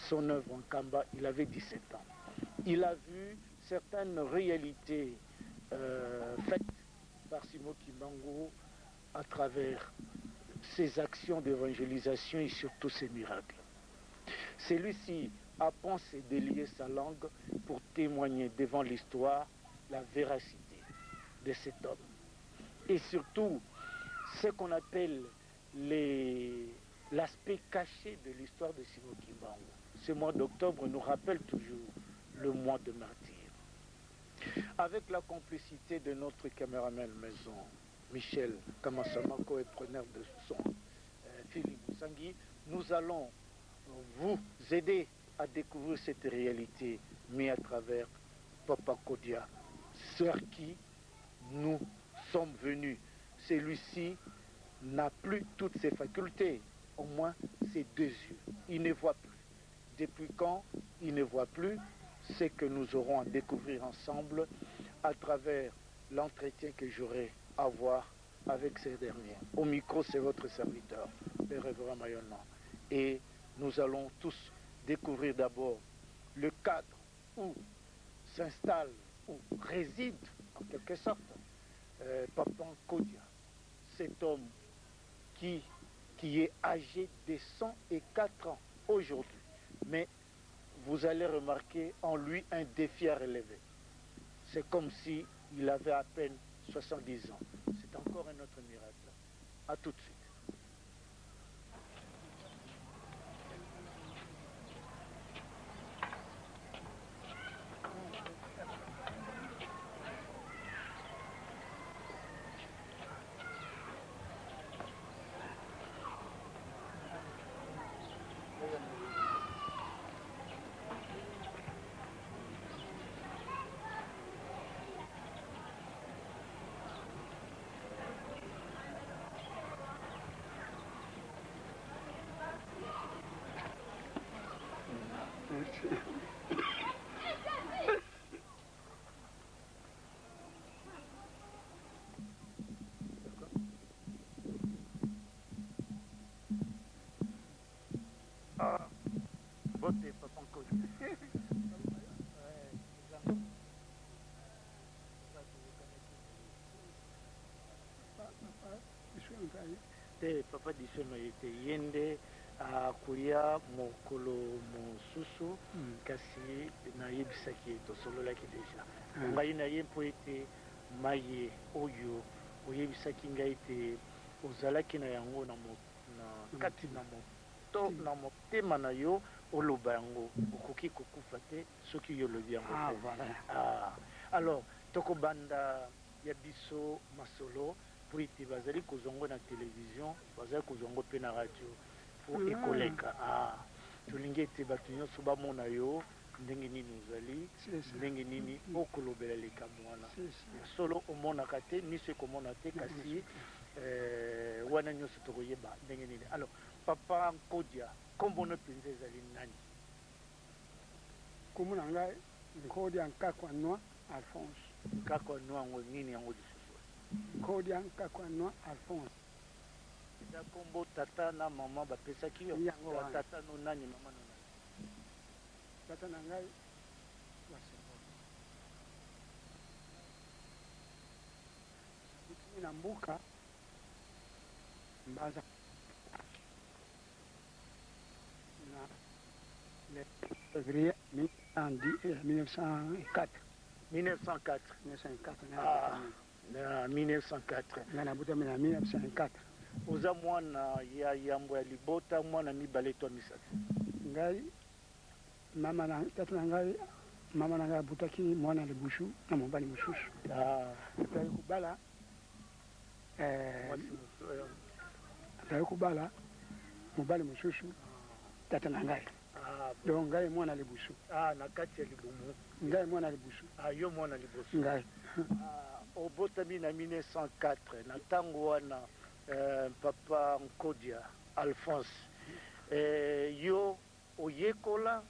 son œuvre en Kamba, il avait 17 ans. Il a vu certaines réalités faites par Simon Kimbangu à travers ses actions d'évangélisation et surtout ses miracles. Celui-ci a pensé délier sa langue pour témoigner devant l'histoire la véracité de cet homme. Et surtout, ce qu'on appelle l'aspect caché de l'histoire de Simon Kimbangu. Ce mois d'octobre nous rappelle toujours le mois de martyr. Avec la complicité de notre caméraman maison, Michel Kamasamako et preneur de son, Philippe Sangui, nous allons vous aider à découvrir cette réalité, mais à travers Papa Kodia, sur qui nous sommes venus. Celui-ci n'a plus toutes ses facultés, au moins ses deux yeux. Il ne voit plus. Depuis quand il ne voit plus, c'est que nous aurons à découvrir ensemble à travers l'entretien que j'aurai à avoir avec ces derniers. Au micro, c'est votre serviteur, le révérend Mayonna. Et nous allons tous découvrir d'abord le cadre où s'installe, où réside en quelque sorte, Papa Nkodia, cet homme qui est âgé de 104 ans aujourd'hui. Mais vous allez remarquer en lui un défi à relever. C'est comme si il avait à peine 70 ans. C'est encore un autre miracle. À tout de suite. Ah, beauté, papa Nkodia. Te, papa Disono ete ye nde akoya mokolo mosusu, kasi nayebisaki ye, tosololaki deja ngai na ye mpo ete maye oyo oyebisaki ngai ete ozalaki na yango na kati na moto na motema na yo, oloba yango, okoki kokufa te soki yo olobi yango te. Alors tokobanda ya biso masolo po ete bazali kozwa yango na télévision, bazali kozwa yango mpe na radio po ekoleka. Tolingi ete bato nyonso bamona yo ndenge nini ozali, ndenge nini okolobela likambo wana. Ya solo omonaka te, miso ekomona te, kasi wana nyonso tokoyeba ndenge nini. Alors Papa Nkodia, kombo no mpenza ezali nani? Kombo na ngai Nkodia Nkakwa Noa Alphonse. Nkakwa Noa yango nini yango lisusu? Nkodia Nkakwa Noa Alphonse. Eza kombo tata na mama bapesaki yo? Yango wana. Tata no nani, mama no nani? Tata na ngai Wasebolo. Nabotami na mboka Mbanza na le février 1904. 1904. 1904. Ah, na 1904. Ngai nabotami na 1904. Oza mwana ya yambo ya libota, mwana mibale to misato? Ngai mama na tata na ngai, mama na ngai abutaki mwana libusu na mobali mosusu. Ataki kobala, ataki kobala mobali mosusu, tata na ngai. Donc ngai mwana libusu. Na kati ya libumu. Ngai mwana libusu. Yo mwana liboso. Ngai. Obotami na 1904, na ntango wana, Papa Nkodia Alphonse, yo oyekola,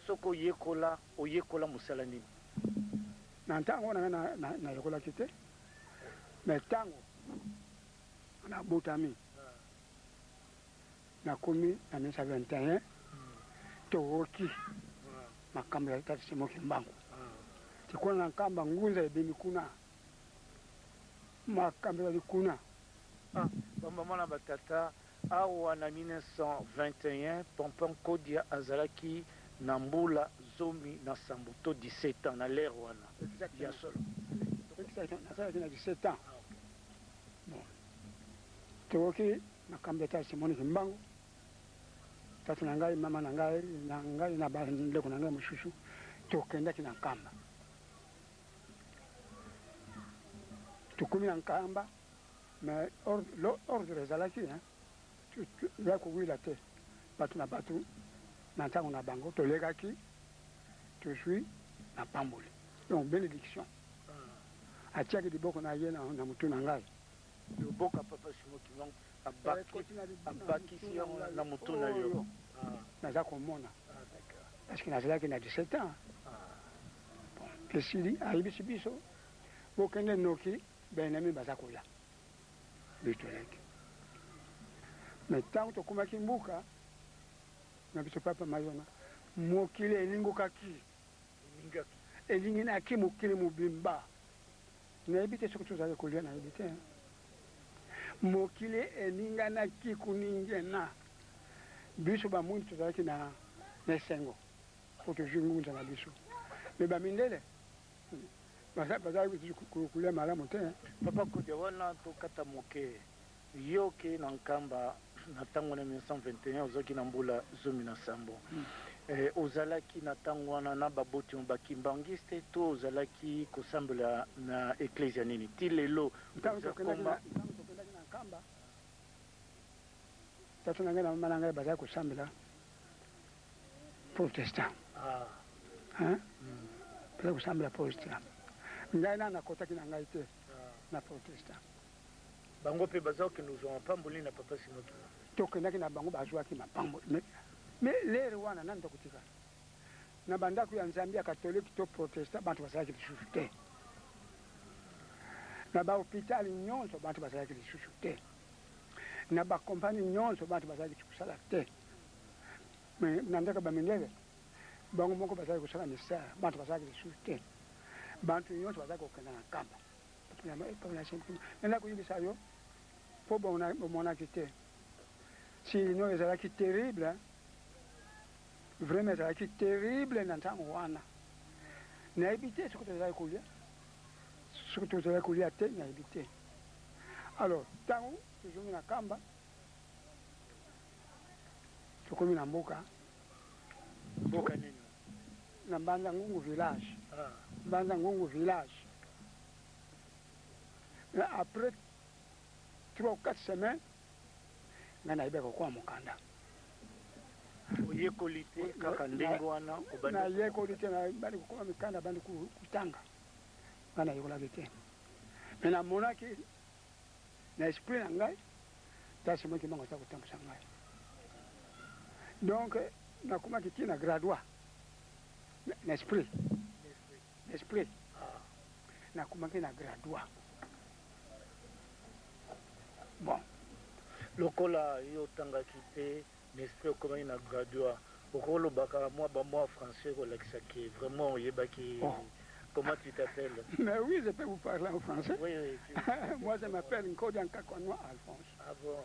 soki oyekola, oyekola mosala nini? Na ntango wana ngai nayekolaki te, mais ntango nabotami, nakomi na 1921. Tokoki makambo ya tata Simon Kimbangu tikuna na Nkamba, ngunza ebimi kuna, makambo ezali kuna. Ah, bamama na batata, awa na 1921 Pompon Nkodia azalaki na mbula 17 to 17 ans na l'heure wana ya solo. Nazalaki na 17 ans. Bon, tokoki makambo ya tata Simon Kimbangu. Tata na ngai, mama na ngai, na ngai na bandeko na ngai mosusu tokendaki na Nkamba. Tokomi na Nkamba, mais ordre ezalaki ya kowila te, bato na bato na ntango na bango. Tolekaki, tozwi na pamboli, donc bénédiction. Atiaki liboko na ye na motu na ngai. Loboko ya papa Simon Kimbangu abakisi yango na motu na yo. Naza komona parce que nazalaki na 17 ans. Bon, esili, ayebisi biso: bokende noki, baennemi baza koya. Biso toleki, mais ntango tokomaki mbuka na biso, papa Mayona, mokili elingokaki, elinginaki mokili mobimba. Nayebi te soki tozali kolia, nayebi te. Mokili eninganaki kuningena. Biso bamwindu tozalaki na esengo po tozwi ngunza na biso, mais bamindele bazalaki kolia malamu te. Papa Kodia, wana tokata moke. Yo okei na Nkamba na ntango na 1921, ozalaki na mbula 17. Ozalaki na ntango wana na baboti bakimbangiste to ozalaki kosambela na eklezia nini ti lelo? Ntango tokendaki na Nkamba, tata na ngai na mama na ngai bazalaki kosambela protestant. Bazalaki kosambela protestant. Ngai na nakotaki na ngai te na protestant. Bango mpe baza kokende kozwa mapamboli na papa Simon Kimbangu? Tokendaki na bango, bazwaki mapamboli, mais l'heure wana nani tokotikala na bandako ya Nzambe ya catholique to protestant? Bato bazalaki lisusu te. Na bahôpital nyonso bato bazalaki lisusu te. Na bakompani nyonso bato bazalaki kosala te. Mais na ndako ya bamindele, bango moko bazalaki kosala misala, bato bazalaki lisusu te. Bantu nyonso bazalaki kokenda na Nkamba. Nenda koyebisa yo mpo bomonaki te, sinon ezalaki terrible, vraiment ezalaki terrible na ntango wana. Nayebi te soki tozalaki kolia, soki tozalaki kolia te, nayebi te. Alors ntango tozongi na Kamba, tokomi na mboka. Mboka nini? Na Mbanza Ngungu village. Mbanza Ngungu village. Mais après 3 ou 4 semaines, ngai nayebaki kokoma mokanda. Oyekoli te kaka ndenge wana? Nayekoli te, nabandi kokoma mikanda, bandi kotanga. Ngai nayekolaki te, mais namonaki na esprit na ngai tata Simon Kimbangu aza kotambusa ngai. Donc nakomaki ti na grade 3 na esprit. Na esprit nakomaki na grade 3. Bon. Lokola yo otangaki te, na esprit okomaki na grade 3, okolobaka mwa bamwa français kolakisaki vraiment oyebaki? Oh. Comment tu t'appelles? Mais oui, je peux vous parler en français. Oui. Moi, je m'appelle Nkodia Nkakwanoa Alphonse. Ah bon.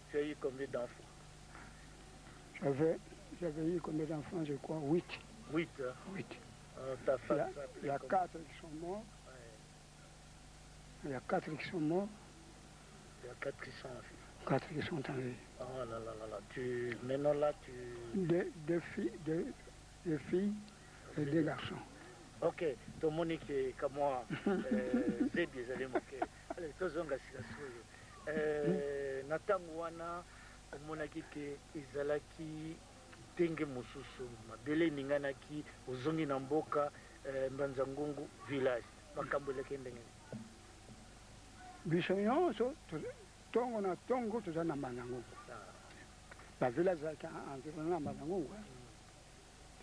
Tu as eu combien d'enfants? J'avais eu combien d'enfants? Je crois huit. Huit, hein? Huit. Ta femme Il y a quatre qui sont morts. Il y a quatre qui sont morts. Il y a quatre qui sont en vie. Quatre qui sont en vie. Oh là là là là. Maintenant là, tu... Deux filles, deux filles et deux garçons. Ok, tomoni ke kamwa zebi ezali moke. Ale, tozonga sika sikoyo. Na ntango wana omonaki ke ezalaki ndenge mosusu, mabele eninganaki, ozongi na mboka Mbanza Ngungu village, makambo eleki ndenge nini? Biso nyonso, ntongo na ntongo toza na Mbanza Ngungu. Bavillage ezalaki environnement na Mbanza Ngungu.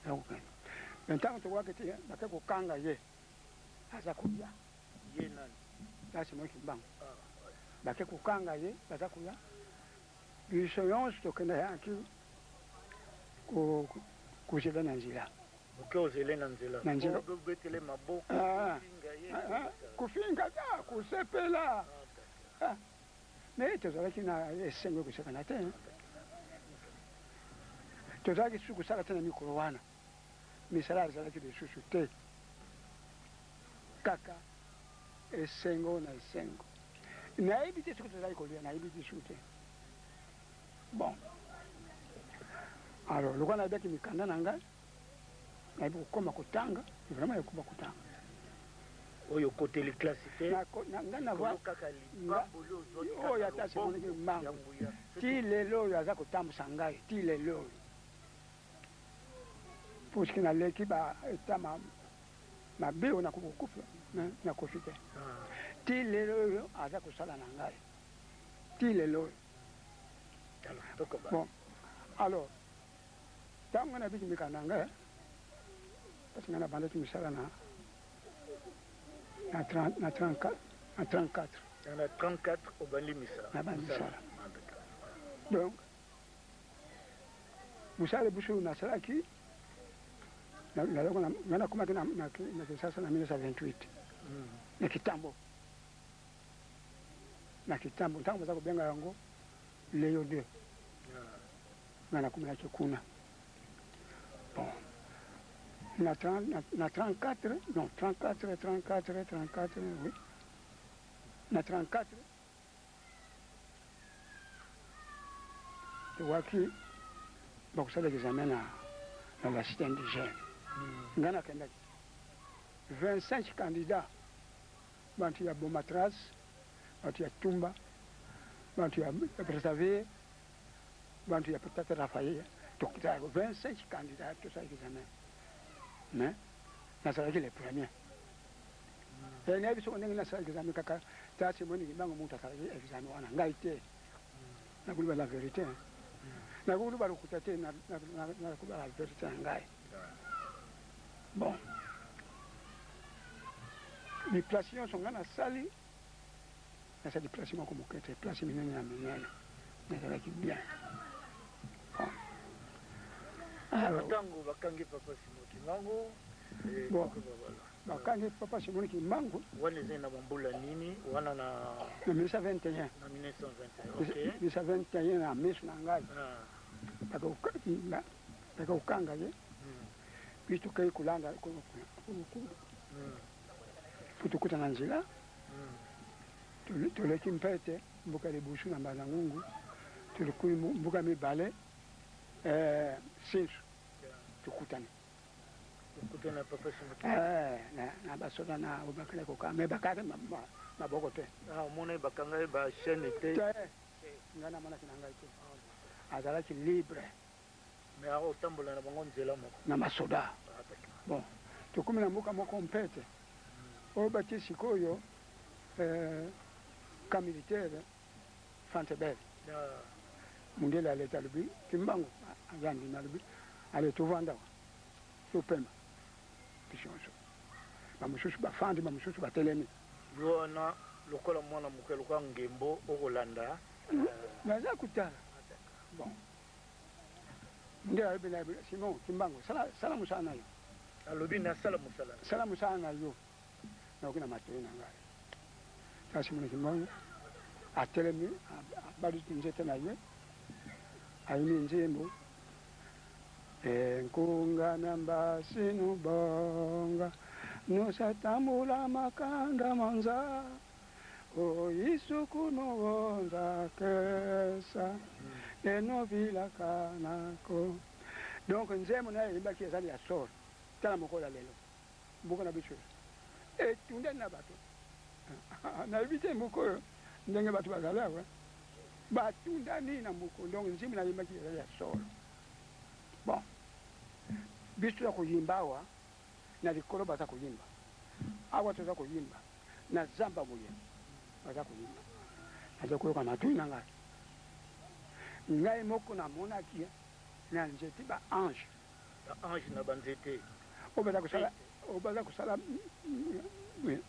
Toza kokende, mais ntango tokwaki te, bake kokanga ye aza koya. Ye nani? Tata Kimbangu. Bake kokanga ye baza koya. Biso nyonso tokenda yaki. Kozela na nzela. Oke ozele na nzela. Na nzela. Obetele maboko. Ah. Kofinga ye. Ah, ah, kofinga ta kosepela. Ah. Mais tozalaki na esengo ekosekana te. Tozalaki susu kosala te na mikolo wana. Misala ezalaki lisusu te. Kaka esengo na esengo. Nayebi te soki tozalaki kolia, nayebi te soki te. Bon. Alors, lokola nayebaki mikanda na ngai, nayebi kokoma kotanga, vraiment yakoma kotanga. Oyo okoteli classe te. Ngai na kaka lipamboli ozwaki kaka oyo ata semonaki loboko ya mbangu. nguya. Ti lelo oyo aza kotambusa ngai, ti lelo oyo. Puisque naleki ba eta mabe oyo nakoki kokufa, mais nakofi te. Ti lelo oyo aza kosala na ngai. Ti lelo oyo. Bon, alors, ntango nabiki mikanda ngai, parce que ngai nabandaki mosala na 30, na 34, na 34. Na 34 obandi misala. Nabandi misala. Donc, mosala biso nasalaki, ngai nakomaki na Kinshasa na 1928, na Kitambo. Na Kitambo, ntango baza kobenga yango Leo 2. Ngai nakomelaki kuna. Bon, na 30, na 34, non, 34, 34, 34, oui. Na 34, towaki bakosala examen na la cité indigène. Ngai nakendaki 25 candidats, bantu ya Bomatras, bantu ya Tumba, bantu ya Brazzaville, bantu ya peut-être Raphaël, tokutaka 25 candidats tosala examen. Mais nazalaki le premier. Nayebi soko ndenge nasala examen kaka ta Simoni Kimbangu moto asalaki examen wana, ngai te. Nakoloba la vérité. Nakoloba lokuta te, nakoloba la vérité na ngai. Bon, biplace nyonso ngai nasali, nasali place moko moke te, place minene na minene, nazalaki bien. Bon. Alors, ntango bakangi papa Simon Kimbangu, Bon. Bakangi papa Simon Kimbangu. Wana ezali na bambula nini wana? Na na 1921. Na 1921, ok. 1921, na miso na ngai. Baka kokanga ye, biso tokei kolanda po tokuta na nzela. Toleki mpete mboka libusu na Mbanza Ngungu, tolekui mboka mibale, Sinsu, tokutani. Okutani na papa Simon Kimbangu. Na basoda na oyo bakendaki kokanga, mais bakangaki maboko te. Ah, omona bakanga ye bachaîne te? Te, ngai namonaki na ngai te, azalaki libre. Mais akotambola na bango nzela moko? Na basoda. Bon, tokomi na mboka moko mpete oyo batie sikoyo camp militaire Fantebel. Mundele aleta alobi Kimbangu aza ndimi, alobi ale tovanda wa topema biso nyonso. Bamosusu bafandi, bamosusu batelemi. Yo wana lokola mwana moke, lokola ngembo okolanda? Naza kotala. Bon, nde alobi na Simon Kimbangu: Sala mosala na yo. Alobi nasala mosala. Sala mosala na yo. Nakoki na matoi na ngai, tala Simon Kimbangu atelemi, abaluki nzete na ye, ayimi nzembo: Enkunga na mbasi nubonga nusatambula makanda manza oisuku nuwonza kesa enovilaka nako. Donc nzembo na ye ayembaki ezali ya solo. Tala mokolo ya lelo, mboka na biso etundani na bato. Nayebi te mboka oyo ndenge bato bazali awa, batundani na moko. Donc nzembo nayembaki ezali ya solo. Bon, biso toza koyimba awa na likolo, baza koyimba awa, toza koyimba na zamba boye, baza koyimba. Naza koyoka matoi na ngai, ngai moko namonaki na nzete ba ange. Ba ange na banzete? Oyo baza kosala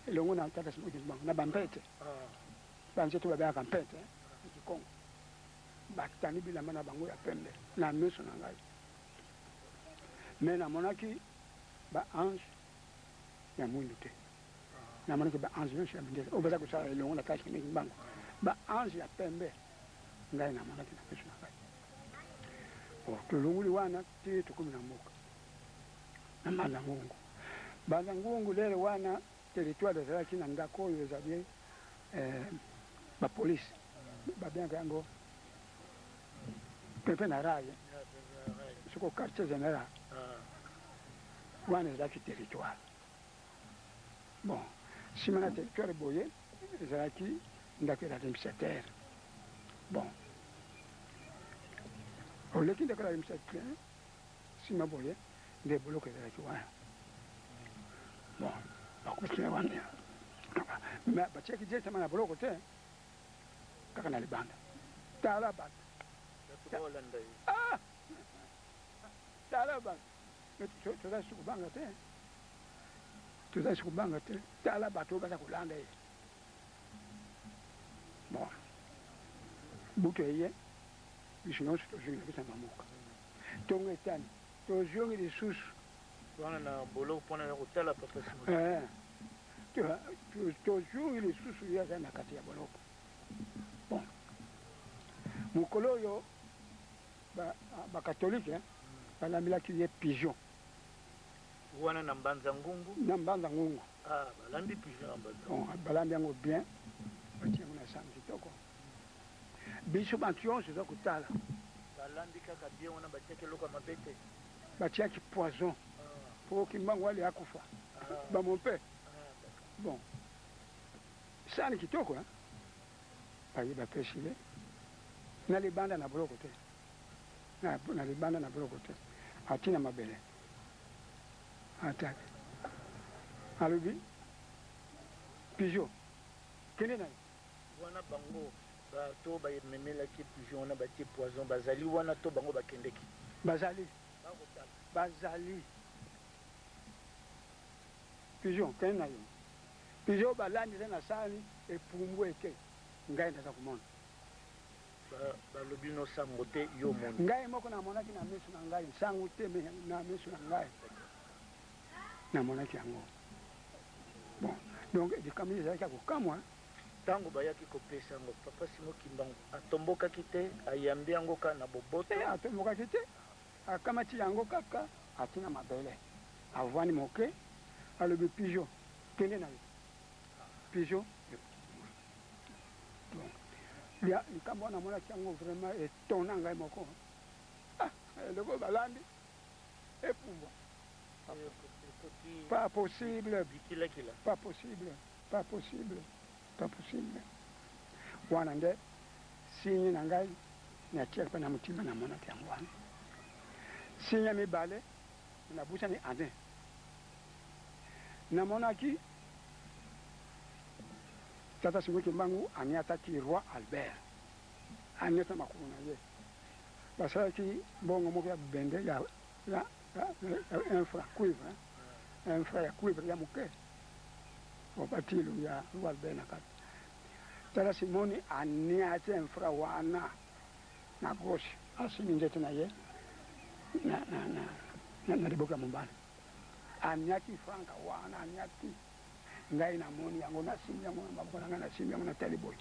elongo na tata Simon Kimbangu na bampete, banzete oyo babengaka mpete na Kikongo. Batandi bilamba na bango ya pembe na miso na ngai. Mais namonaki ba ange ya mwindu te, namonaki ba ange nyonso ya mindele oyo baza kosala elongo na tâche mingi bango, ba ange ya pembe ngai namonaki na miso na ngai. Bon, tolongoli wana ti tokomi na mboka na Mbanza Ngungu. Mbanza Ngungu lelo wana territoire ezalaki na ndako oyo ezali eh, ba police babengaka yango pepe na rail soko quartier général wana ezalaki territoire. Bon, nsima na territoire boye ezalaki ndako ya administrateur. Bon, oleki ndako ya administrateur, nsima boye nde boloko ezalaki wana. Bon, bakuti wana, mais batiaki directement na boloko te, kaka na libanda. Tala bato, ah! Tala bato, toza si kobanga te, toza si kobanga te. Tala bato oyo baza kolanda ye. Bon, butu eye, biso nyonso tozongi na biso na mamoka. Ntongo etani, tozongi lisusu wana na boloko mpona ya kotala papa Simon. Eh, tozongi lisusu, ye aza na kati ya boloko. Bon, mokolo oyo bakatolike balambelaki ye pigeon. Wana na Mbanza Ngungu. Na Mbanza Ngungu. Ah, balambi pigeon na Mbanza. Bon, balambi yango bien, batie yango na sani kitoko, biso bantu nyonso eza kotala. Balambi kaka bien wana, batiaki eloko ya mabe te? Batiaki poison po Kimbangu ali akufa bamo mpe. Bon, sani kitoko, baye bapesi ye na libanda na boloko te, na libanda na boloko te, atina mabele, ataki, alobi: "Pigeon, kende na ye." Wana bango bato bamemelaki pigeon wana batie poison bazali wana to bango bakendeki? Bazali. Bakotala. Bazali. "Pigeon, kende na yo." Pigeon balandi eza na sani, epumbwe, eke. Ngai naza komona. Balobi no sango te, yo omoni? Ngai moko namonaki na miso na ngai, sango te, mais na miso na ngai namonaki yango. Bon, donc likambo ezalaki ya kokamwa. Ntango bayaki kopesa yango, papa Simo Kimbangu atombokaki te, ayambi yango kaka na boboto? Te, atombokaki te, akamati yango kaka, atina mabele, avwani moke, alobi: "Pigeon, kende na yo." Pigeon. Donc likambo wana namonaki yango vraiment etona ngai moko. Ah, eloko balambi epumbwa, pas possible. Bikilakila. Pas possible, pas possible, pas possible. Wana nde signe na ngai natiaki mpe na motima, namonaki yango wana. Signe ya mibale, nabusani année, namonaki tata Simon Kimbangu aniataki roi Albert, aniata makolo na ye. Basalaki mbongo moko ya bibende ya un franc cuivre, un franc ya cuivre ya moke, batie elongi ya roi Albert na kati. Tata Simoni aniati un franc wana na gauche, asimi nzete na ye na liboka ya mobali, aniati franka wana, aniati. Ngai namoni yango, nasimbi yango na maboko na ngai, nasimbi yango, natali boye,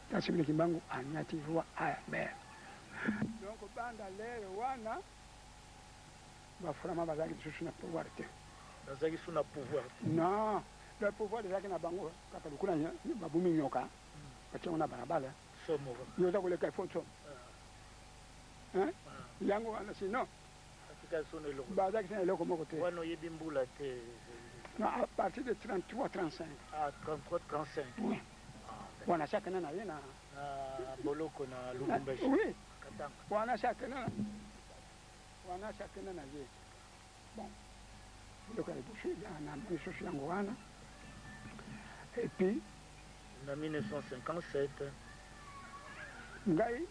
nasimbi Kimbangu aniati roi Albert. Donc banda lere wana baframa bazalaki lisusu na pouvoir te. Bazalaki su na pouvoir te? Non, le pouvoir ezalaki na bango kaka lokola babumi nyoka, batie yango na balabala. Somo. Yo oza koleka, ifo somo yango wana, sinon atikali so na eloko. Bazalaki na eloko moko te. Wana oyebi mbula te? Non, à partir de 33 35. Ah, 33 35. Oui, wana asi akenda na ye na Na boloko na Lubumbashi? Oui. Katanga. Wana asi akenda na ye. Bon, eloko ya liboso na lisusu yango wana. Et puis na 1957? Ngai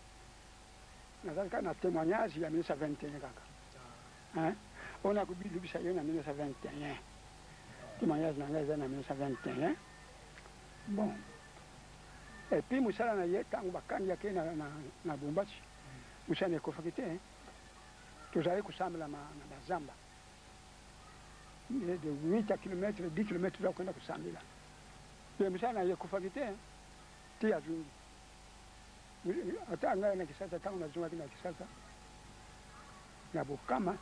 nazali kaka na témoignage ya 1921 kaka, hein? Oyo nakobilubisa yo na 1921, témoignage na ngai eza na 1921. Bon, et puis mosala na ye, ntango bakangi ake na Lubumbashi, mosala na ekofaki te. Tozali kosambela na bazamba de 8 à kilomètre 10 kilomètre toza kokenda kosambela. Ye mosala na ye ekufaki te ti azongi. Ata ngai na Kisasa, ntango nazongaki na Kisasa na Bokama,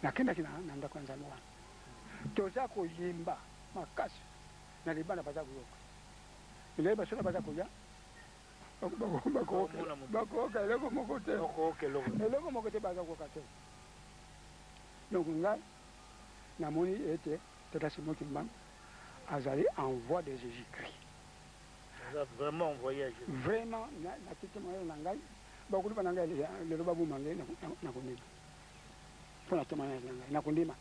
nakendaki na ndako ya Nzambe wana, toza koyemba makasi na libanda, baza koyoka mindele basoda baza koya, bakoyoka eloko moko te, eloko moko te baza koyoka te. Donc ngai namoni ete tata Simon Kimbangu azali envoi de Jésus Christ. Aza vraiment envoyé ya Jésus. Vraiment natiki mayele na ngai, bakoloba na ngai lelo baboma ngai, nakondima mpo na témoignage na ngai, nakondima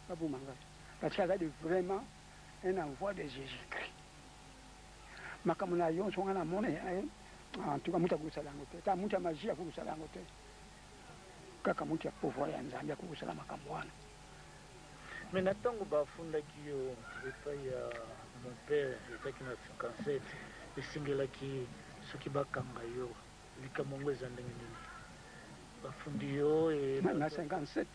baboma ngai parce que azali vraiment un envoi de Jésus Christ. Makambo na yonso ngai namoni, en tout cas moto akoki kosala yango te, ata moto ya magie akoki kosala yango te, kaka moto ya pouvoir ya Nzambe akoki kosala makambo wana. Mais na ntango bafundaki yo epai ya mon père, ezalaki na 57, esengelaki soki bakanga yo, likambo yango eza ndenge nini? Bafundi yo e na 57?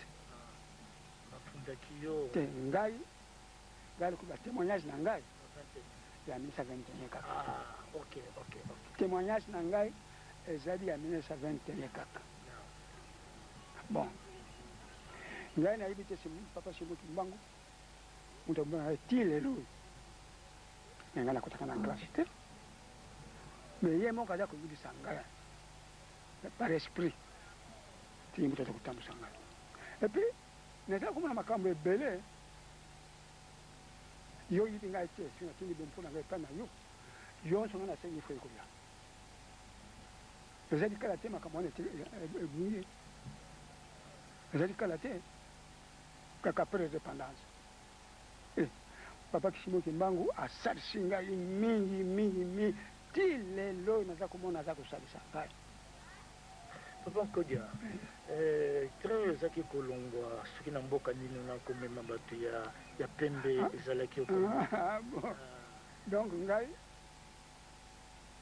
Bafundaki yo. Te, ngai lokola témoignage na ngai ya 1921 kaka. Ah, ok. Témoignage na ngai ezali ya 1921 kaka. Bon, ngai nayebi te papa Simon Kimbangu moto abonaka ti lelo oyo, me ngai nakotaka na classe te, mais ye moko aza koyebisa ngai par esprit ti ye moto aza kotambusa ngai. Et puis naza komona makambo ebele. Yo oyebi ngai te, soki natindi bompo na ngai epai na yo, yonso ngai nasengi fo ekoya. Ezali kala te makambo wana ebungi, ezali kala te, kaka après indépendance. Papa Simon Kimbangu asalisi ngai mingi mingi mingi, ti lelo naza komona aza kosalisa ngai. Papa Nkodia, train ezalaki kolongwa soki na mboka nini na komema bato ya pembe, ezalaki okoma? Ah, bon. Donc ngai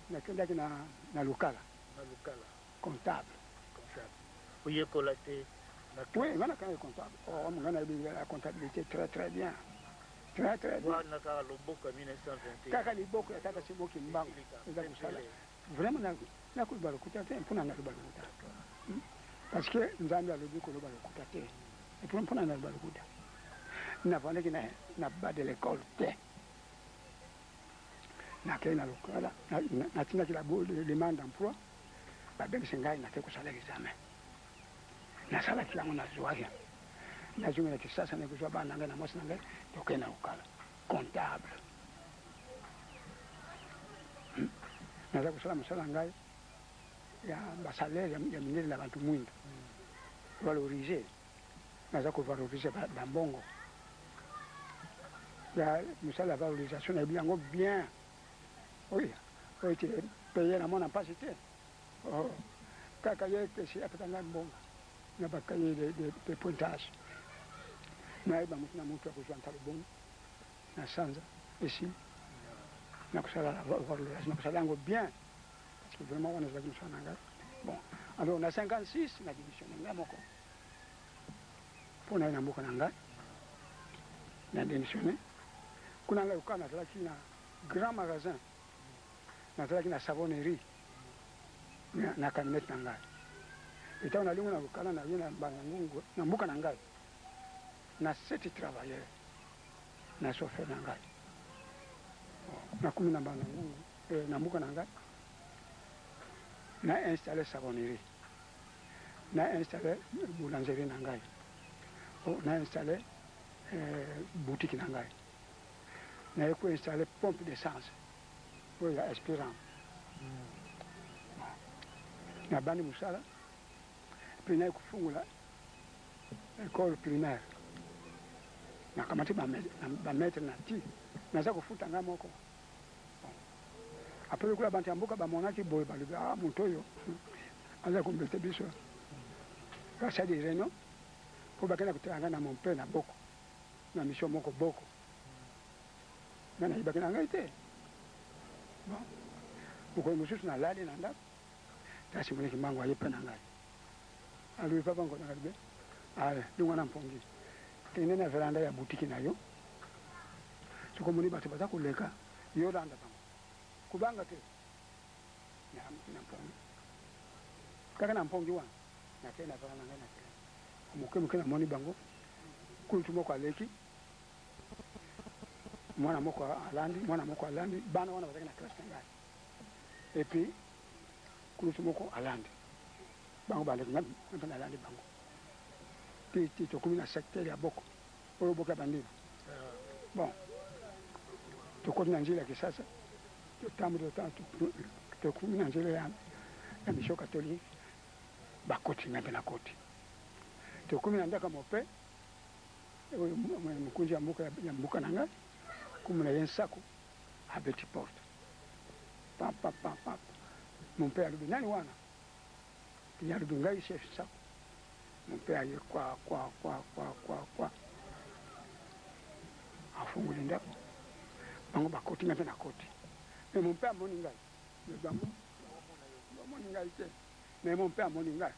nakendaki na Lukala. Na Lukala. Comptable. Comptable, oyekola te na Oui, ngai nakendaki comptable. Oh, ngai nayebi la comptabilité très très bien, très très bien. Wana kaka loboko ya 1921? Kaka liboko ya tata Simon Kimbangu eza kosala. Vraiment nakoloba lokuta te. Mpona naloba lokuta? Parce que Nzambe alobi koloba lokuta te. Mpona naloba lokuta? Navandaki na banc de l'école te. Nakei na Lukala, natindaki la demande d'emploi, babengisi ngai, nakei kosala examen, nasalaki yango, nazwaki. Nazongi na Kisasa, na kozwa bana na ngai na mwasi na ngai, tokei na Lukala, comptable. Naza kosala mosala na ngai ya basalaire ya mindele na bantu mwindu, valoriser, naza kovaloriser bambongo ya mosala ya valorisation, nayebi yango bien. Oyo oyo te paye na mona mpasi te. Oh, kaka ye kesi apesa ngai mbongo na bacahier de pointage, nayeba motu na motu akozwa ntalo boni na sanza. Esi nakosala valorisation, nakosala yango bien, parce que vraiment wana ezalaki mosala na ngai. Bon, alors na 56 na démissionne ngai moko mpo na ye na mboka na ngai. Na démissionne kuna. Ngai oka nazalaki na grand magasin, nazalaki na savonnerie na camionnette na ngai. Etango nalingi na Lukala, na ye na Mbanza-Ngungu na mboka na ngai na sept travailleur na chauffeur na ngai. Nakomi na Mbanza-Ngungu na mboka na ngai, na installe savonnerie, na installe boulangerie na ngai, na installe boutique na ngai, naye koinstalle pompe d'essence oyo ya Espérant. Nabandi mosala mpe naye kofungola école primaire. Nakamati bamaître na ti naza kofuta ngai moko. Après, lokola bantu ya mboka bamonaki boye, balobi: "Ah, moto oyo aza kombete biso." Basali réunion mpo bakenda kotala ngai na mon père na Boko, na mission moko Boko. Ngai nayebaki na ngai te. Bon, mokolo mosusu nalali na ndako, tasi moneki mbango aye mpe na ngai. Alobi papa Nkoto alobi ale longwa na mpongi kende na veranda ya butiki na yo soki omoni bato baza koleka yo landa bango kobanga te nalamuki na mpongi kaka na mpongi wana nakei na veranda ngai nakei moke moke namoni bango kulutu moko aleki mwana moko alandi mwana moko alandi bana wana bazalaki na classe na ngai et puis kulutu moko alandi bango baleki nga mpe nalandi bango ti ti tokomi na secteur ya boko oyo boko ya bandima bon tokoti na nzela ya kisasa totamboli tokomi na nzela ya mission catholique bakoti nga mpe nakoti tokomi na ndako ya mope oyo mokonzi ya mboka ya mboka na ngai komona ye nsako abeti porte pam pam pam pam mon père alobi nani wana ye alobi ngai chef nsako mon père aye kwa kwa kwa kwa kwa kwa afungoli ndako bango bakoti ngai mpe nakoti mais mon père amoni ngai mais bango bamoni ngai te mais mon père amoni ngai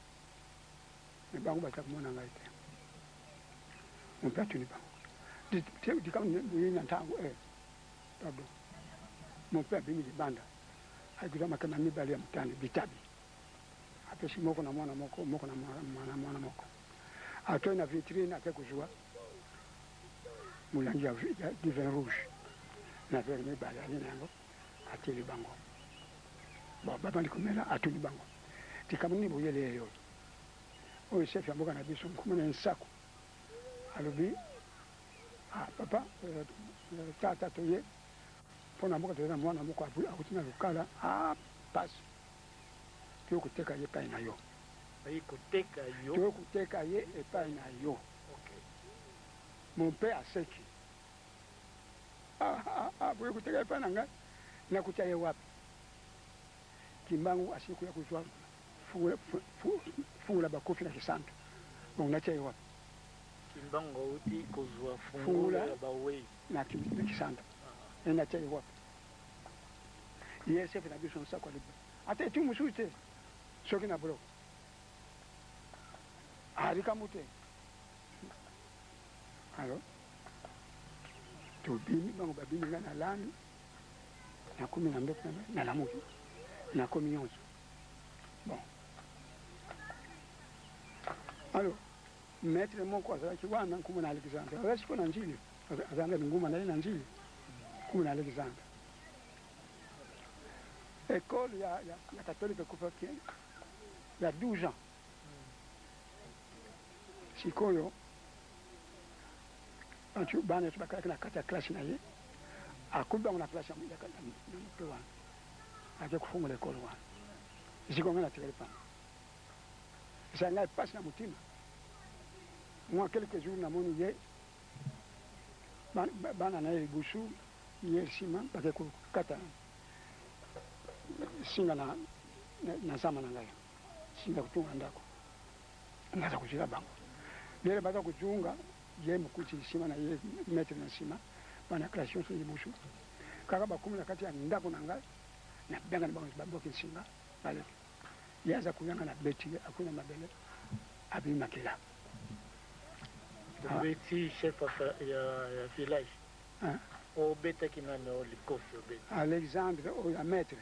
mais bango baza komona ngai te mon père atuni bango boye na ntango eh, pardon mon père abimi libanda akozwa makemba mibale ya motane bitabi apesi moko na mwana moko moko na mwana mwana moko akei na vitrine ake kozwa molangi ya du vin rouge na verre mibale aye na yango atieli bango bon babandi komela atuni bango likambo nini boyeli ye oyo oyo chef ya mboka na biso nkombo na ye Nsaku alobi ah papa tata toye mpo na mboka toza na mwana moko akuti na lokala ah pasi toye koteka ye epai na yo baye koteka yo toye koteka ye epai na yo okay. Mon père aseki ah, ah, ah, boye koteka epai na ngai nakuta ye wapi Kimbangu asili koya kozwa fungola bakofi na kisantu donc natia ye wapi Kimbangu auti kozwa fungola ya bawei na kisantu ah. Natia ye wapi ye chef na biso nsako alobi ata etu mosusu te soki na boloko alikambo te alors tobimi bango babimi ngai na landi nakomi na mbeto na ngai nalamuki nakomi nyonso bon alors maître moko azalaki wana nkombo na Alexandre azalaki sikoyo na Njili azalaki na linguma na ye na Njili nkombo na Alexandre école ya, ya, ya catholique ekufaki ya 12 ans sikoyo bato bana nyonso bakalaki na kati ya classe na ye akomi bango na classe ya moto wana ake kofungola ekolo wana sikoyo ngai natikali pamba esala ngai mpasi na motima mwa quelques jours namoni ye bana na ye liboso ye nsima bake kokata singa na, na, na zamba na ngai singa kotunga ndako naza kozela bango lelo baza kozunga ye mokuti nsima na ye maître na nsima bana classe nyonso liboso kaka bakomi na kati ya ndako na ngai nabengani bango babwaki nsinga baleki ye aza koyanga na beti ye akuna mabele abimi makila obeti chef ya, ya village obetaki nani o likofi obeti Alexandre oyo ya maître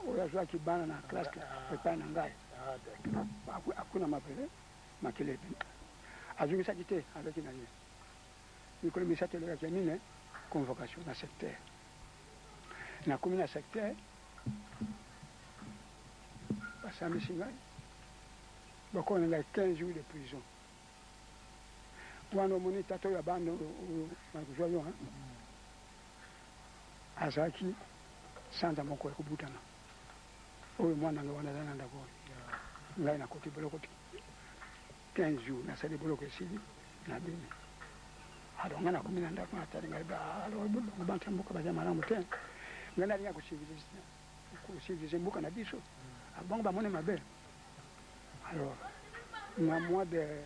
oyo azwaki bana na classe epai na ngai akuna mabele makila ebimi azongisaki te aleki na ye mikolo misato elekaki ya mine convocation na secteur nakomi na secteur basambisi ngai bakona ngai 15 jours de prison wana omoni tata oyo ya bana oyo nakozwa yo azalaki sanza moko ya kobutana oyo mwana ngai wana aza na ndako oyo ngai nakoti boloko 15 jours nasali boloko esili nabimi alors ngai nakomi na ndako natali ngai alors bango bantu ya mboka baza malamu te ngai nalinga kociviliser mboka na biso bango bamoni mabe alors na mois de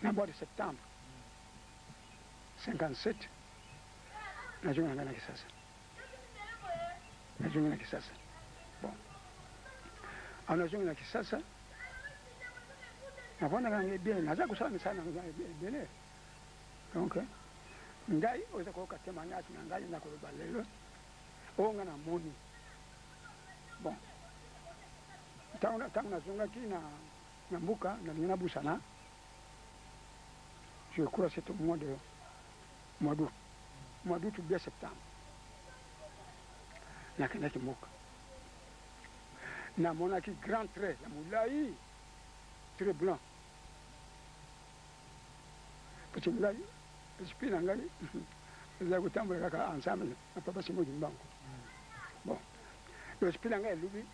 na mois de septembre 57 nazongi na ngai na Kisasa nazongi na Kisasa bon. Awa nazongi na Kisasa, navandaka na ngai bien, naza kosala misala na ngai ebele. Donc ngai oyo eza koyoka témoignage na ngai nakoloba lelo oyo ngai namoni. Bon, ntango nazongaki na mboka, nalingi nabusana, je crois c'est au mois de mois d'août, mois d'août ou bien septembre, nakendaki mboka, namonaki grand train ya molai, très blanc, parce que ngai esprit na ngai ezali kotambola kaka ensemble na papa Simon Kimbangu. Bon, esprit na ngai elobi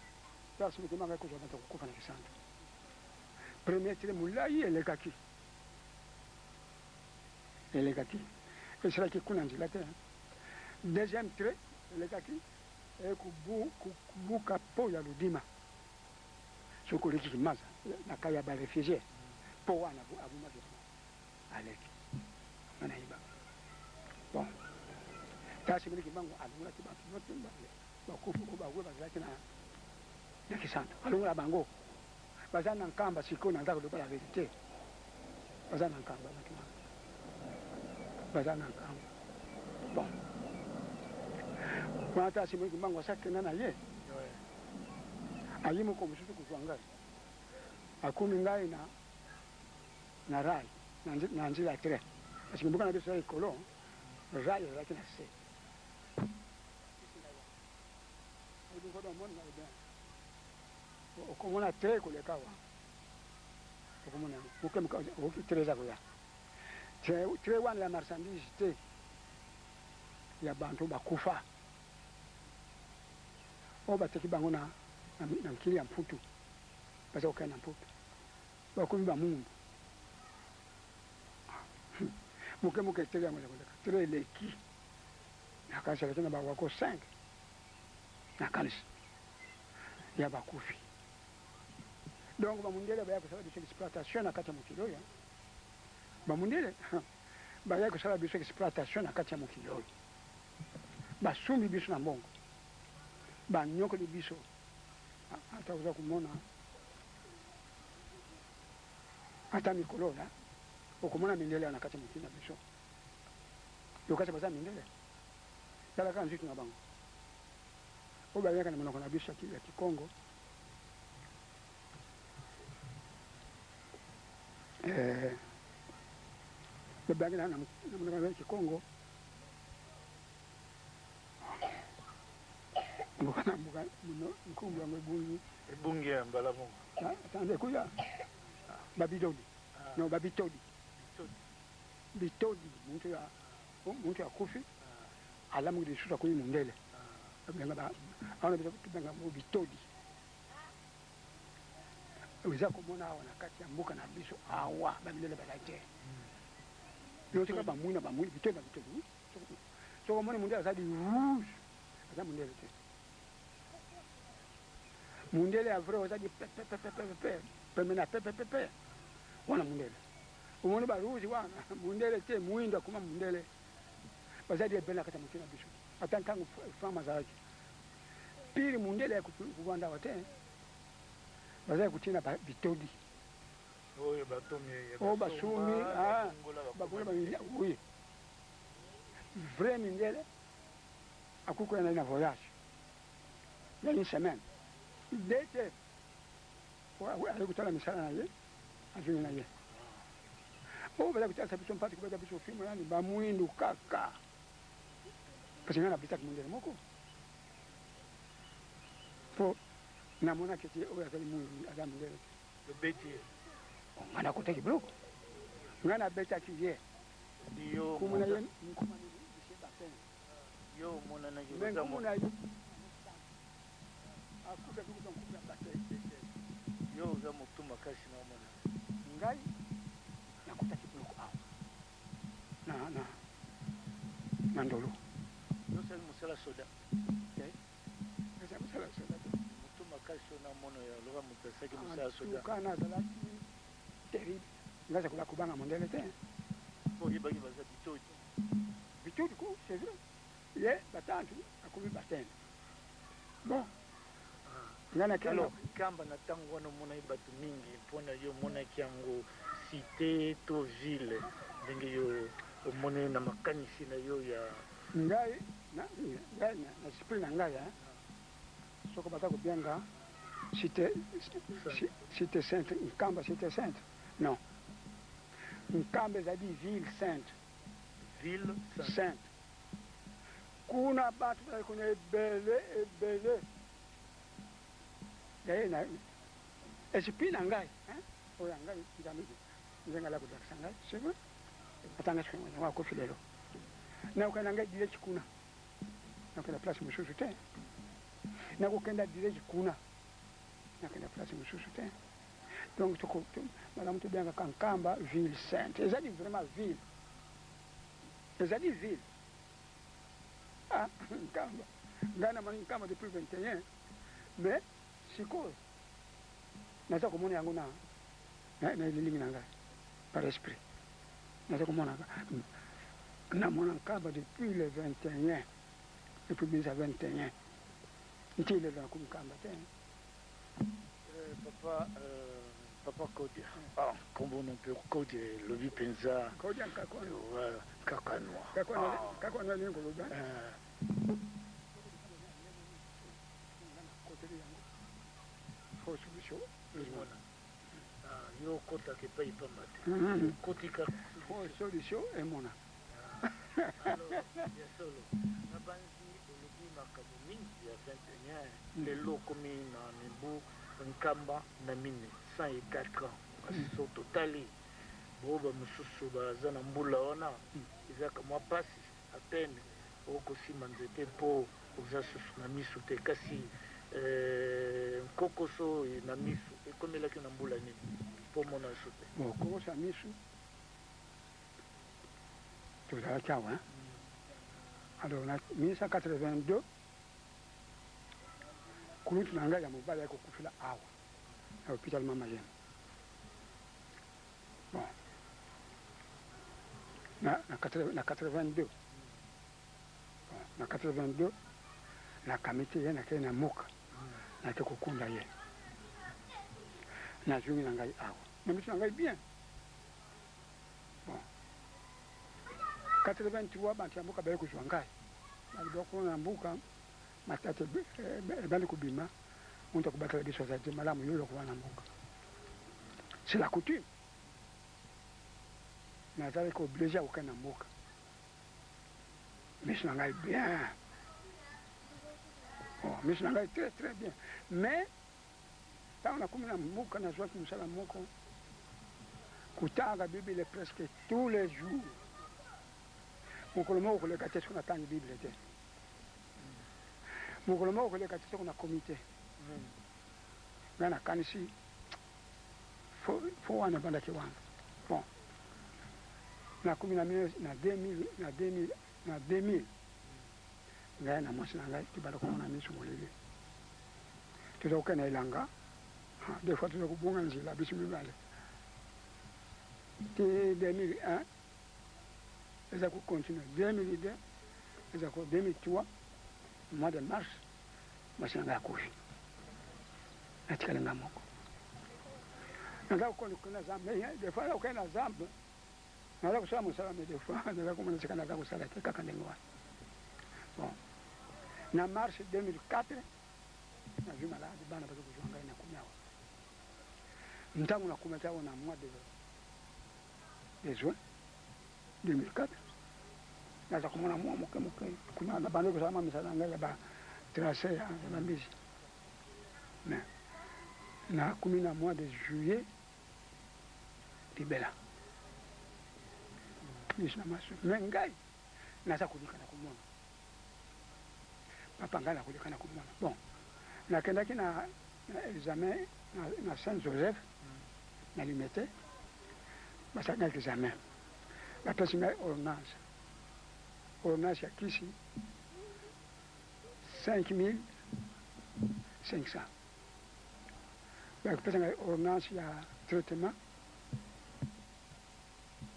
papa Simon Kimbangu akozwa bato kokufa na Kisantu. Premier train molai elekaki, elekaki, esalaki kuna nzela te. Deuxième train elekaki, ekubuka po ya Ludima, soki oleki Kimaza na kai ya baréfugiés, mpo wana abumaki yango, aleki nga nayeba. Bon, tala, Simoni Kimbangu alongolaki bato nyonso bakufi oyo bawe bazalaki na Kisantu, alongola bango, baza na Nkamba. Sikoyo naza koloba la vérité, baza na Nkamba, bato wana baza na Nkamba. Bon, wana tala, Simoni Kimbangu asakenda na ye, aye moko mosusu kozwa ngai, akomi ngai na rail, na nzela ya train, parce que mboka na biso ya ekolo, rail ezalaki na se. Omoni ngai bien, okomona train koleka awa, okomona okoki train eza koya, train wana ya marchandise te, ya bantu bakufa oyo bateki bango na nkili ya Mputu, baza kokende na Mputu, bakomi bamundu moke moke. Train yango eza koleka, train eleki, nakanisi aleki na bawagons 5, nakanisi ya bakufi. Donc bamundele baya kosala biso exploitation na kati ya mokili oyo. Bamundele baya kosala biso exploitation na kati ya mokili oyo, basumbi biso na mbongo, banyokoli biso. Ata oza komona ata mikolo oyo, okomona mindele na kati ya mokili na biso, yokasi baza mindele, talaka nzutu na bango oyo bayaka na monoko na biso ya Kikongo. Babangi na monoko na Kikongo, mboka na mboka, nkombo yango ebungi. Ebungi ya mbala moko. Tande kuya babidoli, no, babitodi, bitodi. Muntu akufi, alamuki lisusu, akomi mondele, awana biso tobenga yango bitodi. Eza komona awa na kati ya mboka na biso awa, bamindele bazali te. Yo tika bamwina, bamwina, bitodi na bitodi. Soki omoni mondele azali rouge, aza mondele te. Mondele ya vrai ozali pepepepepe, pembe na pepepepe, wana mondele. Omoni barouge wana, mondele te, mwindo akoma mondele. Bazali ebele na kati ya mokili na biso. Ata ntango femme azalaki pire, mondele ya kovanda awa te, bazali kotina bitodi. Oyo batomi. Oyo basumi bakongola, oui, vrai mindele akoki koya na voyage ya une semaine de te, aye kotala misala na ye, azongi na ye. Oyo baza kotalisa biso mpasi, kobeta biso filme nani, bamwindu kaka, parce ngai nabetaki mondele moko mpo namonaki ete oyo azali mwindu, aza mondele te. Obeti ye? Ngai nakotaki biloko, ngai nabetaki ye. Yo? Nkumu na ye, nkuma monsieur Batin. Yo omonanaki? Mais nkumu na ye akufi, akufi nkumu ya Batin. Yo oza motu makasi na omona. Ngai nakotaki biloko awa na Ndolo. Osali mosala soda? Eza mosala soda te. Motu makasi oyo namona ya loka moto asalaki mosala soda. Tuka nazalaki terrible, ngai azakola kobanga mondele te. Mpo oyebaki baza bitodi. Bitodi ko, c'est vrai, ye batantu akomi batene. Bon. Ngai nakenda. Alors, Nkamba na ntango wana omonaki bato mingi, mpo na yo omonaki yango cité to ville, ndenge yo omoni na makanisi na yo ya? Ngai ngai na esprit na ngai, hein, soko baza kobenga cité sainte, Nkamba cité sainte, non, Nkamba ezali ville sainte. Ville sainte. Sainte. Kuna bato bazali kuna ebele ebele. Yaye na esprit na ngai, hein, oyo ya ngai, Nzambe ndenge ala kolakisa ngai, c'est vrai, atanga soki yango akofi lelo, nakokenda ngai direct kuna, nakokenda place mosusu te, nakokenda direct kuna, nakenda place mosusu te. Donc malamu tobengaka Nkamba ville sainte. Ezali vraiment ville, ezali ville. Ah, Nkamba, ngai namoni Nkamba depuis 21, mais sikoyo naza komona yango na elilingi na ngai, par esprit naza komona. Namona Nkamba depuis le 21, depuis 1921 nti lelo nakomi Nkamba te. Papa Kodia, ah, kombo no mpe Kodia elobi mpenza. Kodia Nkakono. Kakanwa. Kakono alingi koloba koteli yango fo solution. Mona yo okotaka epai pamba te, okotika. Fo solution emona. Alors, ya solo, nabanzi olobi makambo mingi ya 21. Lelo okomi na mibu 104, 104 ans. Kasi so totali bo bamosusu baza na mbula wana, ezaka mwa mpasi, à peine okosima nzete mpo oza susu na miso te. Kasi nkokoso na miso ekomelaki na mbula nini mpo mona so te? Bon, kokosa miso, tozalaki awa. Alors, na 1982, kulutu na ngai ya mobali ayaki kokufela awa na hôpital Mama Yemo. Bon, na 82, bon, na 82 nakamiti ye, nakei na moka, nake kokunda ye, nazongi na ngai awa na miso na ngai bien. Bon, 83, bantu ya mboka baye kozwa ngai, balobi kuna na mboka matata ebandi kobima, moto akobatela biso aza te, malamu yo eloko wana mboka. C'est la coutume, nazalaki obligé ya kokende na mboka. Miso na ngai bien. Oh, miso na ngai très très bien. Mais ntango nakomi na mboka, nazwaki mosala moko, kotanga Bible presque tous les jours. Mokolo moko koleka te soki natangi Bible te, mokolo moko koleka te soki nakomi te. Ngai nakanisi fo wana ebandaki wana. Bon, nakomi na 2000, na 2000, na 2000, ngai na mwasi na ngai tobanda komona miso molili. Toza kokende na elanga, des fois toza kobonga nzela biso mibale. Ti 2001 eza kocontinue, 2002 eza ko 2003, mois de mars, mwasi na ngai akufi, natikali nga moko. Naza kokende na zamba, des fois naza kokende na zamba, naza kosala mosala, mais des fois naza komona sika naza kosala te, kaka ndenge wana. Bon, na mars 2004 nazwi maladi, bana baza kozwa ngai, nakomi awa. Ntango nakomaki awa na mois de juin 2004, naza komona mwa moke moke. Kuna na bandi kosala mwa misala na ngai ya batrace ya bambisi. Mais nakomi na mois de juillet, libela miso na maso. Mais ngai naza koleka na komona, papa, ngai nakoleka na komona. Bon, nakendaki na examen na Saint Joseph na Limete. Basalaki ngai examen, bapesi ngai ordonnance ya kisi 5500, bakopesa ngai ordonnance ya traitement,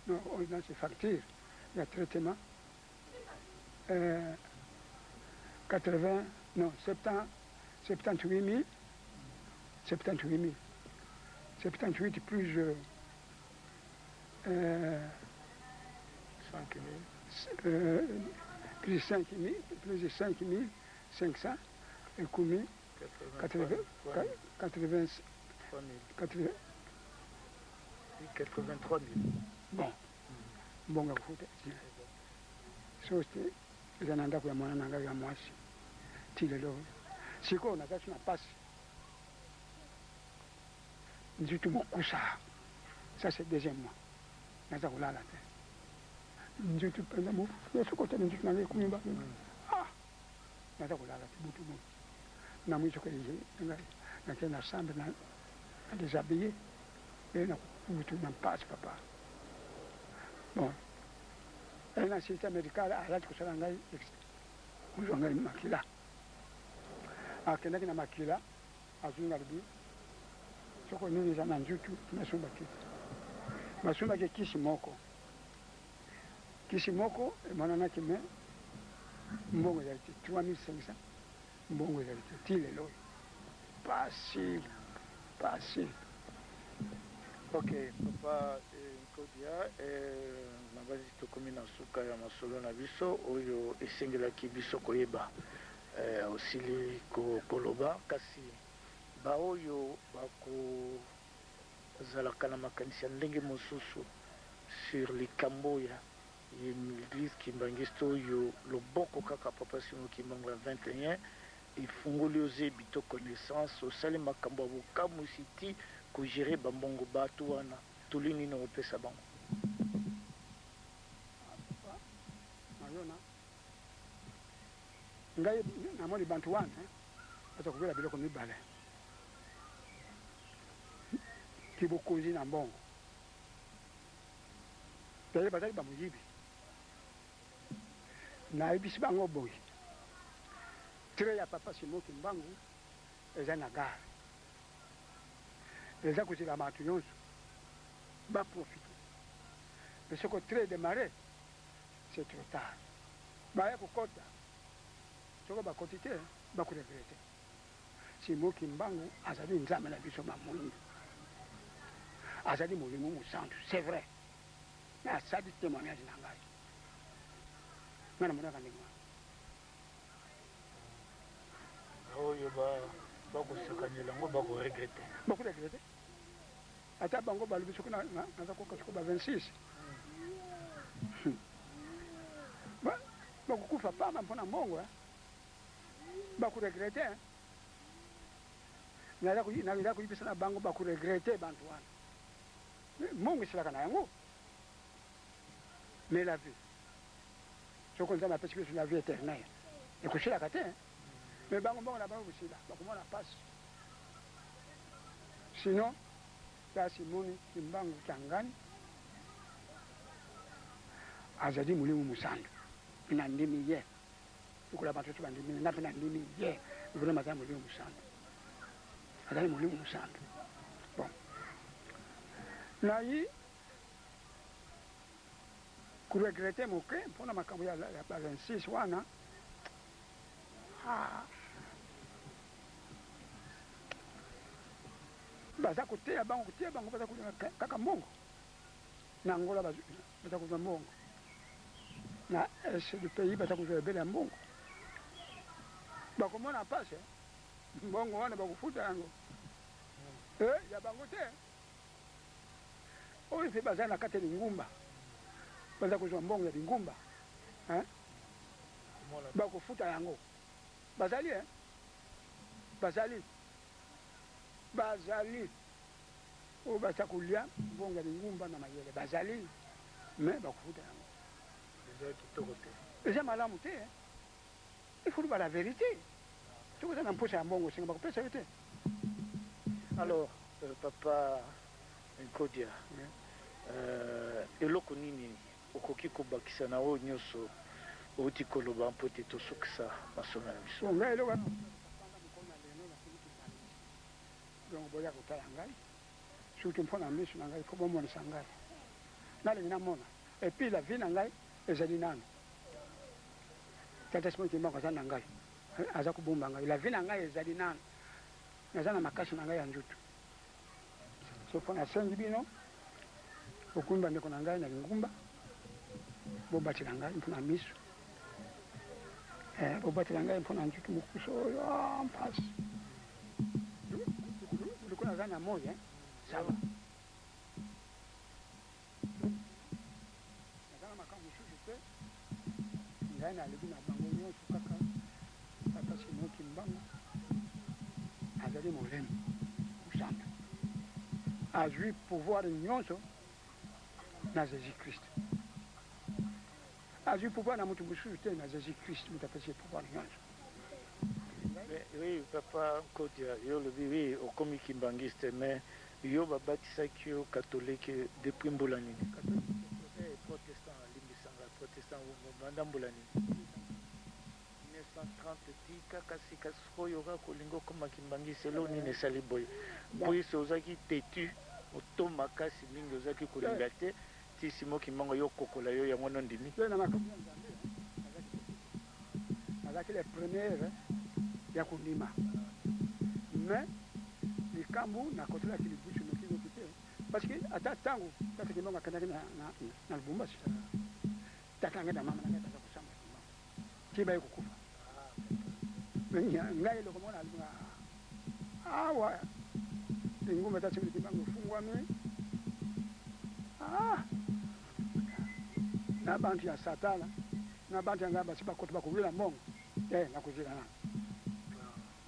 non, ordonnance facture ya traitement 80, non, 70, 78 78 000. 78 plus 5 000. Plus 5 000, plus 5 500 ekomi 80, 80, 80, 83 000. Bon, mbongo ya kofuta so te eza na ndako ya mwana na ngai ya mwasi ti lelo oyo. Sikoyo nazalaki na mpasi, nzutu mokusa. Ça, c'est deuxième mois, naza kolala te, nzutu mpenza soki otali nzutu na ngai ekomi ba ah, naza kolala te butu moi. Namoni soki ngai nakei na chambre na déshabillé e na butu na mpasi, papa. Bon, un assistant médical azalaki kosala ngai, kozwa ngai makila. Akendaki na makila, azwi nga, alobi soko nini eza na nzutu. Nasumbaki, basumbaki kisi moko, kisi moko emonanaki, me mbongo ezali te, 3500. Mbongo ezali te ti lelo oyo. Pasi, pasi. Ok, papa Nkodia, nabanzi tokomi na suka ya masolo na biso. Oyo esengelaki biso koyeba, osili koloba. Kasi baoyo bakozalaka na makanisi ya ndenge mosusu sur likambo ya église kimbangiste oyo, loboko kaka papa Simon Kimbangu ya 21 efungoli, ozebi to connaissance, osali makambo ya bokamwisi ti kogérer bambongo bato wana, toli nini opesa bango? Nayona ngai namoni bantu wana baza kobela biloko mibale: kibokonzi na mbongo. Daye bazali bamoyibi. Nayebisi bango boye: train ya papa Simon Kimbangu eza na gare, eza kozela bato nyonso baprofite. Mais soko train démarre, c'est trop tard. Baya kokota, soko bakoti te, bakoregretter. Simon Kimbangu azali Nzambe na biso bamoyindo, azali Molimo Mosantu, c'est vrai. Mais asali témoignage na ngai, ngai namonaka ndenge wana. Oyo bakosakanela yango bakoregretter. Bakoregretter. Ata bango balobi soki naza koka soko ba 26, bakokufa pamba mpona mbongo, bakoregretter. Naza koyebisa na bango, bakoregretter bantu wana. Mbongo esilaka na yango, mais la vie, soko Nzambe apesi biso la vie éternelle, ekosilaka te. Mais bango, mbongo na bango kosila, bakomona mpasi. Sinon ta Simoni Kimbangu Kiangani azali Molimo Mosantu. Nandimi ye lokola bato nyonso bandimi. Nga mpe nandimi ye vraiment, azali Molimo Mosantu, azali Molimo Mosantu. Bon, nayi koregretter moke mpona makambo ya ba 26 wana. Ah. Baza koteya bango, koteya bango, baza kolinga kaka mbongo. Na Angola baza kozwa mbongo, na est du pays baza kozwa ebele ya mbongo. Bakomona mpasi. Mbongo wana bakofuta yango ya bango te. Oyo mpe baza na kati ya lingumba, baza kozwa mbongo ya lingumba, bakofuta yango. Bazali, bazali, bazali oyo baza kolia mbongo ya lingumba na mayele, bazali, mais bakofuta yango. Eza malamu te. Il faut loba la vérité. Soki oza na mposa ya mbongo, osenga, bakopesa yo te. Alors, papa Nkodia, eloko nini okoki kobakisa na oyo nyonso outi koloba mpo ete tosukisa masolo na biso? Ngai eloko mokolo na lelo nakomi kimbanguiste. Donc boya kotala ngai, surtout mpo na miso na ngai, fo bomonisa ngai, nalingi namona. Et puis la vie na ngai ezali nano. Tata Simon Kimbangu aza na ngai, aza kobomba ngai. La vie na ngai ezali nano. Naza na makasi na ngai ya nzoto. Soko nasengi bino bokomi bandeko na ngai na lingumba, bobatela ngai mpo na miso, eh, bobatela ngai mpo na nzoto mokusu oyo, ah, mpasi lokola naza na moi, eh, ça va. Naza na makambo mosusu te, ngai nalobi na bango nyonso kaka Tata Simon Kimbangu azali molimo mosantu, azwi pouvoir nyonso na Jesus Christ. Azwi pouvoir na moto mosusu te, na Jesus Christ moto apesi ye pouvoir nyonso. Mais oui papa Nkodia, yo olobi oui okomi kimbanguiste mais yo babatisaki yo catholique depuis mbula nini? Eh, protestant, limbisa nga, protestant banda mbula nini? 1930 ti kaka sika sikoyo kaka olingi okoma kimbanguiste, eloko nini esali boye? Puis ozalaki tetu, oto makasi mingi, ozalaki kolinga te ti Simon Kimbangu aye okokola yo, yango wana ondimi? Pe na makambo ya Nzambe nazalaki tetu te, nazalaki le première ya kondima mais likambu nakotelaki libusu noki noki te parce que ata tango tata Kimbangu akendaki na, na, na Lubumbashi, tata na ngai na mama na ngai baza kosamba Kimbangu ti baye kokufa. Ngai eloko moko nalinga awa lingumba tata Simon Kimbangu efungwami, ah, na bantu ya satana na bantu ya ngai basi bakota bakowila mbongo eh, nakozila nanu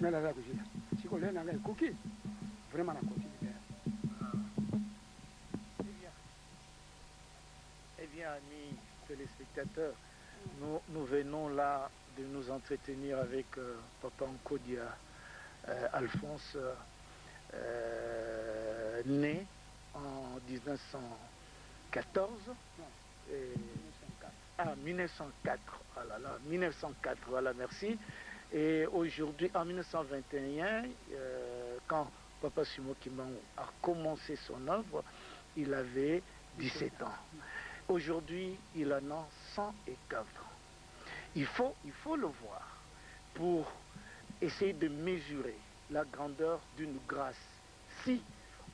ngai naza kozila sikoyo le na ngai ekoki vraiment nakoti libela. Eh bien, amis téléspectateurs, nous, nous venons là de nous entretenir avec Papa Nkodia Alphonse, né en 1914. Et, ah, 1904, ah là là, 1904, voilà, merci. Et aujourd'hui, en 1921, quand Papa Simon Kimbangu a commencé son œuvre, il avait 17 ans. Aujourd'hui, il en a 104 ans. Il faut le voir pour essayer de mesurer la grandeur d'une grâce si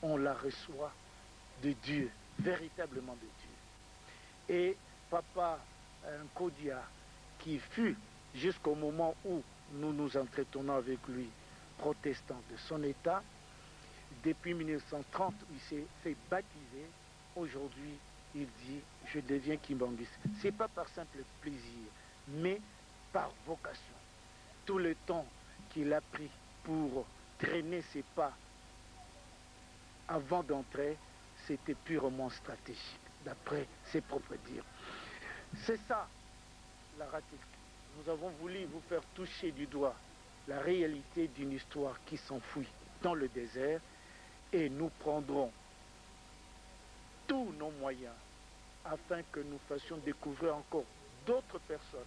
on la reçoit de Dieu, véritablement de Dieu. Et Papa Nkodia, qui fut jusqu'au moment où nous nous entretenons avec lui, protestant de son état, depuis 1930, il s'est fait baptiser. Aujourd'hui, il dit, je deviens kimbanguiste. C'est pas par simple plaisir, mais par vocation. Tout le temps qu'il a pris pour traîner ses pas avant d'entrer, c'était purement stratégique, d'après ses propres dires. C'est ça, la raté. Nous avons voulu vous faire toucher du doigt la réalité d'une histoire qui s'enfuit dans le désert, et nous prendrons tous nos moyens afin que nous fassions découvrir encore d'autres personnes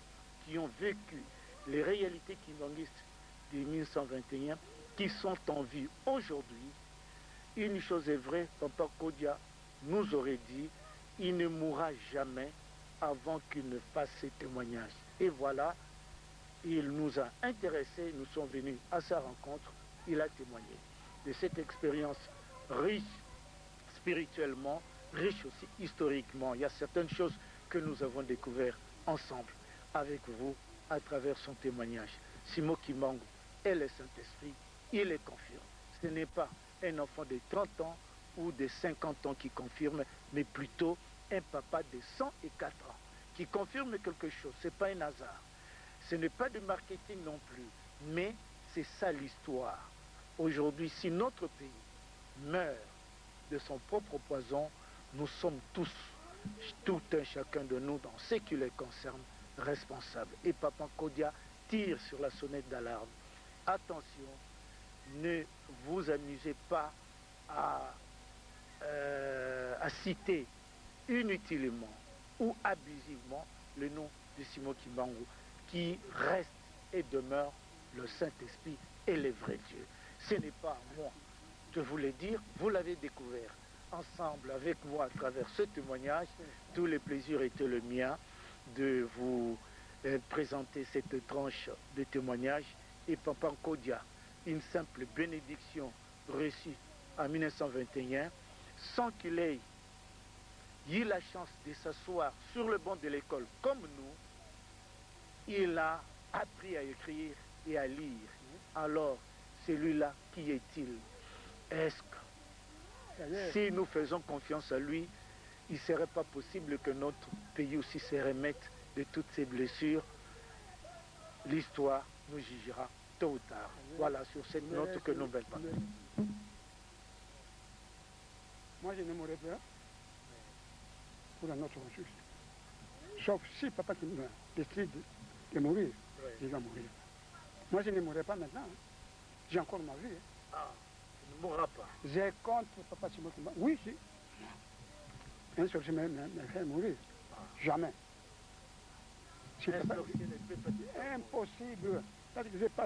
qui ont vécu les réalités kimbanguistes de 1921, qui sont en vie aujourd'hui. Une chose est vraie, Papa Nkodia nous aurait dit, il ne mourra jamais avant qu'il ne fasse ses témoignages. Et voilà, il nous a intéressés, nous sommes venus à sa rencontre, il a témoigné de cette expérience riche spirituellement, riche aussi historiquement. Il y a certaines choses que nous avons découvertes ensemble avec vous à travers son témoignage. Simon Kimbangu est le Saint-Esprit, il le confirme. Ce n'est pas un enfant de 30 ans ou de 50 ans qui confirme, mais plutôt un papa de 104 ans qui confirme quelque chose. Ce n'est pas un hasard. Ce n'est pas du marketing non plus, mais c'est ça l'histoire. Aujourd'hui, si notre pays meurt de son propre poison, nous sommes tous, tout un chacun de nous, dans ce qui les concerne, responsables. Et Papa Nkodia tire sur la sonnette d'alarme. Attention, ne vous amusez pas à citer inutilement ou abusivement le nom de Simon Kimbangu, qui reste et demeure le Saint-Esprit et le vrai Dieu. Ce n'est pas à moi de vous le dire, vous l'avez découvert ensemble avec moi à travers ce témoignage. Tout le plaisir était le mien de vous présenter cette tranche de témoignage. Et Papa Nkodia Une simple bénédiction reçue en 1921, sans qu'il ait eu la chance de s'asseoir sur le banc de l'école comme nous, il a appris à écrire et à lire. Alors, celui-là, qui est-il Est-ce que si nous faisons confiance à lui, il ne serait pas possible que notre pays aussi se remette de toutes ses blessures L'histoire nous jugera tôt ou tard. Voilà sur cette note que nous pas. Moi, je ne mourrai pas pour un autre juste. Sauf si papa qui me décide de mourir, il va mourir. Moi, je ne mourrai pas maintenant. Hein. J'ai encore ma vie. Hein. Ah, tu ne mourras pas. J'ai contre papa Simon Oui, si. Un sorcier me, me, me fait mourir. Ah. Jamais. Si un papa... sorcier ne peut pas te faire Impossible. Parce que j'ai pas...